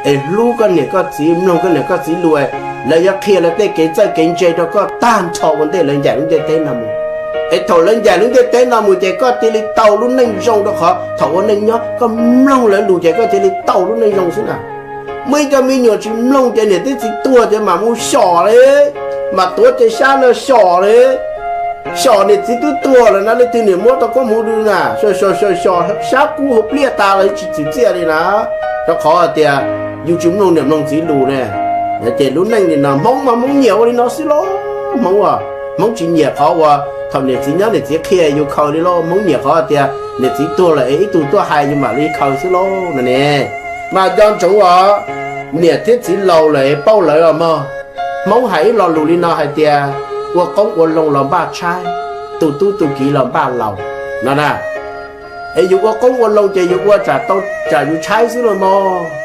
es hlub koj niam koj txiv, mloog koj niam koj txiv lus, lawv yuav qhia lawv tej kev txawj kev ntse rau koj tag nrho ua ntej lawv ncaim lub ntiaj teb no mus. Es thaum lawv ncaim lub ntiaj teb no mus ces koj cia li tau lub neej zoo, rau qhov thaum ua neej nyob koj mloog lawv lus ces koj cia li tau lub neej zoo xwb na. Muaj ib co me nyuam tsis mloog ces niam thiab txiv tuag ces mam mus xyom li, mam tuav cev xyab no xyom li. Xyom niam txiv twb tuag lawm na, leej twg niam muab tau koj mus dua na, xyom xyom xyom xyom sab kub hauv pliaj tas los tsis txwm txiaj li na. Rau qhov hais tias yus tsis mloog niam mloog txiv lus ne. Ces lub neej li no Hmoob mas Hmoob nyiam ua li no xwb lauj. Hmoob, Hmoob tsis nyiam qhov uas thaum niam txiv nyob niam txiv qhia yus khaws li lauj. Hmoob nyiam qhov tias niam txiv tuag lawm es ib tug tuaj hais yus mam li khaws xwb lauj no ne. Mas nco ntsoov os, niam thiab txiv laus lawm es paub lawv os mog. Hmoob hais ib lo lus li no hais tias ua qoob ua loo los npaj tshaib, tu tub tu kiv los npaj laus no na. Es yus ua qoob ua loo ces yus ua tsam tau tsam yus tshaib xwb los mog.